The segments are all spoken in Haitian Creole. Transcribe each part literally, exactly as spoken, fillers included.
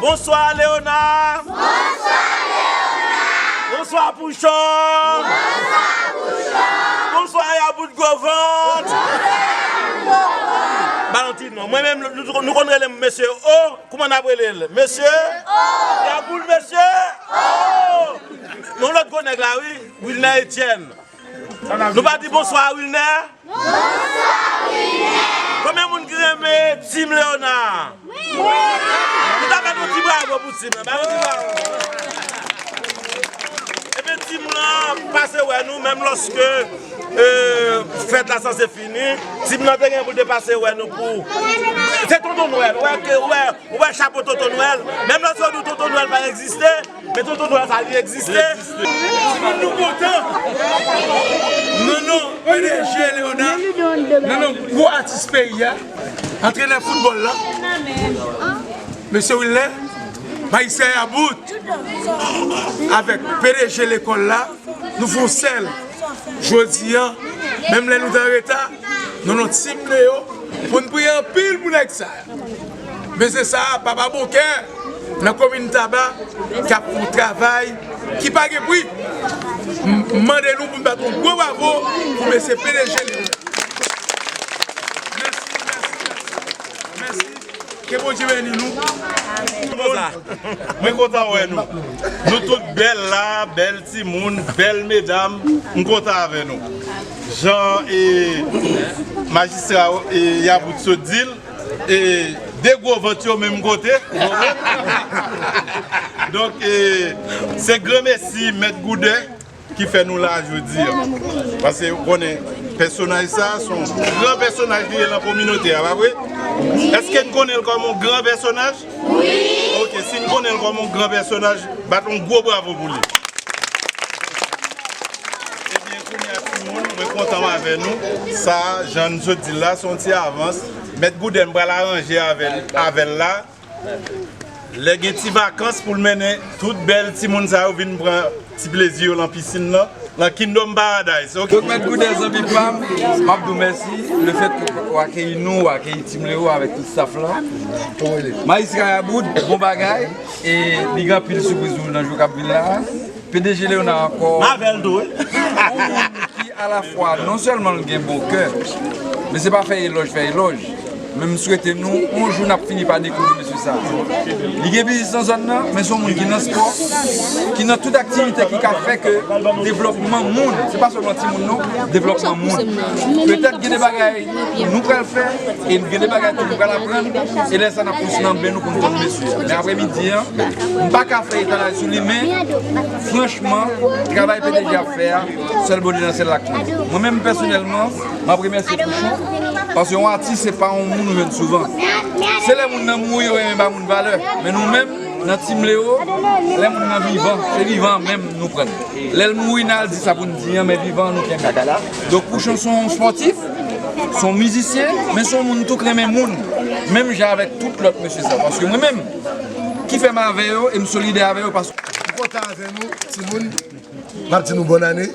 Bonswa, Léona. Bonswa, Léona. Bonswa, Pouchon. Bonswa, Pouchon. Bonswa, Yabout Gwo Vant. Bonswa, Yabout Gwo Vant. Ba yon ti non. Mwen menm, nou, nou, nou konn rele m Mesye O. Kouman n ap rele l? Mesye O. Yabout Mesye O. Yon lòt gwo nèg la, wi. Wilner Etienne. Nou pa di bonswa a Wilner? Bonswa, Wilner! Konbyen moun ki renmen Team Léona? Wi! Nou ta mèt yon ti bravo pou team lan. Ba yon ti bravo. Ebyen, team lan pase wè nou, menm lòske, euh, fèt la sanse fini, team lan te gen pou l te pase wè nou pou. Se Tonton Nwèl, wè, ke, wè, Ou wè chapo Tonton Nwèl? Menm lè yo di w Tonton Nwèl pa egziste, men Tonton Nwèl sa li egziste. Li egziste. Timoun nou kontan. Non, non, P D G Léona. Non, non, gwo atis peyi a. Antrenè foutbòl la. Mesye Wilner, Majistra Yabout, avèk P D G lekòl la. Nou fè yon sèl. Jodi a, menm lè nou t an reta, nou nan Team Léo, pou n priye anpil pou nèg sa a. Mesye sa a, papa bon kè, nan komin Taba, k ap fè yon travay ki pa gen pri. M, m mande nou pou n bat yon gwo bravo pou mesye P D G Léo. Mèsi, mèsi, mèsi. Mèsi. Ke Bondye beni nou. Konsa. Mwen kontan wè nou. Nou tout bèl la, bèl timoun, bèl medam. M kontan avè nou. Jan e majistra e Yabout sot di l, e de gwo vant yo menm kote. Donk, e, se granmesi Mèt Goudè ki fè nou la jodi a. Paske ou konnen pèsonaj sa, se yon gran pèsonaj li ye nan kominote a, pa vre? Èske n konnen l kòm yon gran pèsonaj? Wi! Oke, si n konnen l kòm yon gran pèsonaj, bat yon gwo bravo pou li. Ebyen, kounye a, timoun, mwen kontan avè nou. Sa, jan n sot di l la, se yon ti avans. Mèt Goudè, m pral aranje avè l, avè l la. Lè gen ti vakans pou l mennen tout bèl timoun sa yo vin pran ti plezi yo lan pisin nan, lan Kingdom Paradise, oke? Donk, Mèt Goudè, zanmi pa m, m ap di w mèsi lefètke w akeyi nou, w akeyi Team Léo avèk tout staff la. Majistra Yabout, bon bagay, e li gen anpil sipriz pou nou nan jou k ap vin la. P D G Léona ankò. M avè l tou, wi. Yon moun ki alafwa, non sèlman l gen bon kè, men se pa fè elòj, fè elòj. Men m swete nou, yon jou n ap fini pa dekouvri mesye sa a. Li gen biznis nan zòn nan, men se yon moun ki nan spò, ki nan tout aktivite ki ka fè ke devlòpman moun, se pa sèlman timoun non, devlòpman moun. Petèt gen de bagay nou pral fè, e gen de bagay tou nou pral aprann, e lè sa n ap plis nan men nou pou n konn mesye a. Men apremidi an, m pa ka fè etalaj sou li, men franchman, travay P D G ap fè a, sèl Bondye nan syèl la k konnen. Mwen menm pèsonèlman, m ap remèsye Pouchon, paske yon atis se pa yon moun ou jwenn souvan. Se lè moun nan mouri yo renmen ba moun valè, men nou menm, nan Team Léo, lè moun nan vivan, se vivan an menm nou pran l. Lè l mouri, n al di sa pou n di an, men vivan an nou kenbe. Donk, Pouchon se yon spòtif, se yon mizisyen, men se yon moun tou k renmen moun, menm jan avèk tout lòt mesye sa. Paske mwen menm, ki fè m avè yo, e m solidè avè yo, paske. M kontan avè nou, timoun. M ap di nou bòn ane.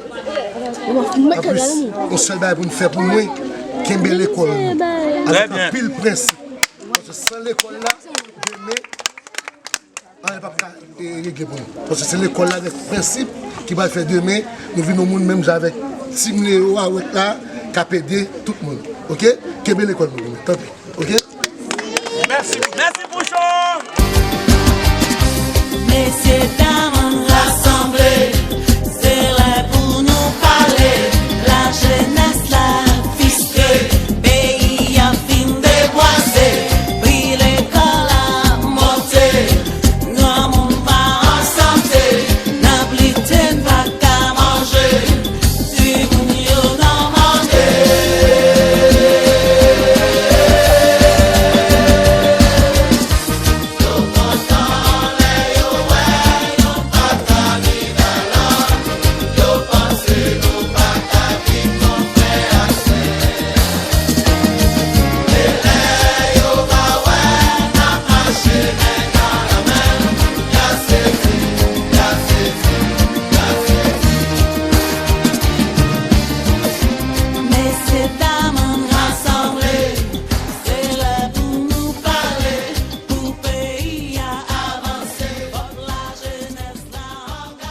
Anplis, yon sèl bagay pou n fè pou mwen, kenbe lekòl nou. Avèk anpil prensip. Paske san lekòl la, demen, anyen p ap ka, e, regle pou nou. Paske se lekòl la avèk prensip ki pral fè demen, nou vin yon moun menm jan avèk Team Léo a, wèt la, k ap ede tout moun. Oke? Kenbe lekòl nou, tanpri. Oke? Mèsi. Mèsi.